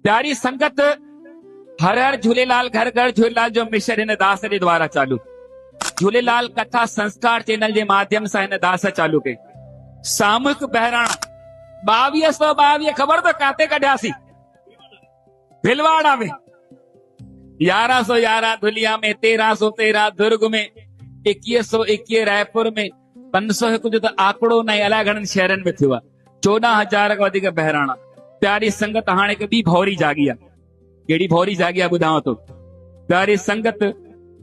پياري سنگت هر هر جهوليلال گهر گهر جهوليلال جو مشن هن داس جي دوارا چالو جهوليلال ڪٿا سنسڪار چينل جي ماڌيم سان هن داس چالو ڪئي ساموهڪ بهراڻا 2222 خبر اٿو ڪاتي ڪڍياسين ڀلواڙا ۾ 1111 ڌليا ۾ 1313 درگ ۾ 2121 رائپور ۾ 501 جو ته آڪڙو ناهي الائي گهڻن شهرن ۾ ٿيو آهي 14,000 کان وڌيڪ بهراڻا. پياري سنگت هاڻي هڪ ٻي ڀوري جاڳي آهي. ڪهڙي ڀوري جاڳي آهي ٻڌايان ٿو. پياري سنگت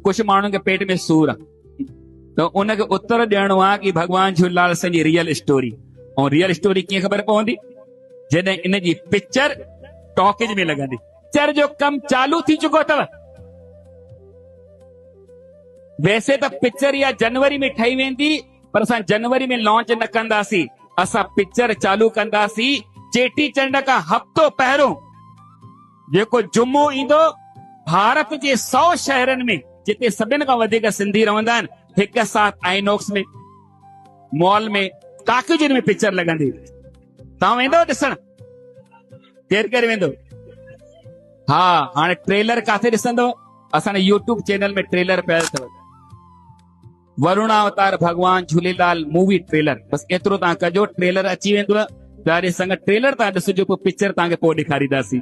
ڪجهه ماڻهن کي پيٽ ۾ سور آهي ته ان کي اتر ڏيڻو آهي ڪي ڀڳوان جهوليلال سائين جي ريئل اسٽوري ۽ ريئل اسٽوري ڪيئن خبر پوندي جڏهن ان جي پڪچر ٽاڪيز ۾ لڳندي. پڪچر جو ڪم چالو ٿي چڪو اٿو. ويسي ته پڪچر اها جنوري ۾ ٺهي ويندي پر اسان جنوري ۾ لانچ نه ڪنداسين اسان پڪچر چالو ڪنداسين چيٽي چنڊ کان هفتو پهريون جيڪو جمعو ايندو ڀارت جي 100 شهرن ۾ جتي سڀن کان وڌيڪ سنڌي رهندا آهن هڪ ساٿ آئينوڪس ۾ مال ۾ ٽاڪيزن ۾ پڪچر لڳندي توهان ويندو ڏسڻ ڪير ڪير ويندو ها هاڻي ٽريلر ڪاٿي ڏسندو اسان جي يوٽيوب چينل ۾ ٽريلر پيل اٿو ورڻ اوتار ڀڳوان جهوليلال مووي ٽريلر بس ايترو تان ڪجو ٽريلر اچي ويندو پياري سنگ ٽريلر تان ڏسجو پوء پڪچر تان کي پوء ڏيکارينداسين.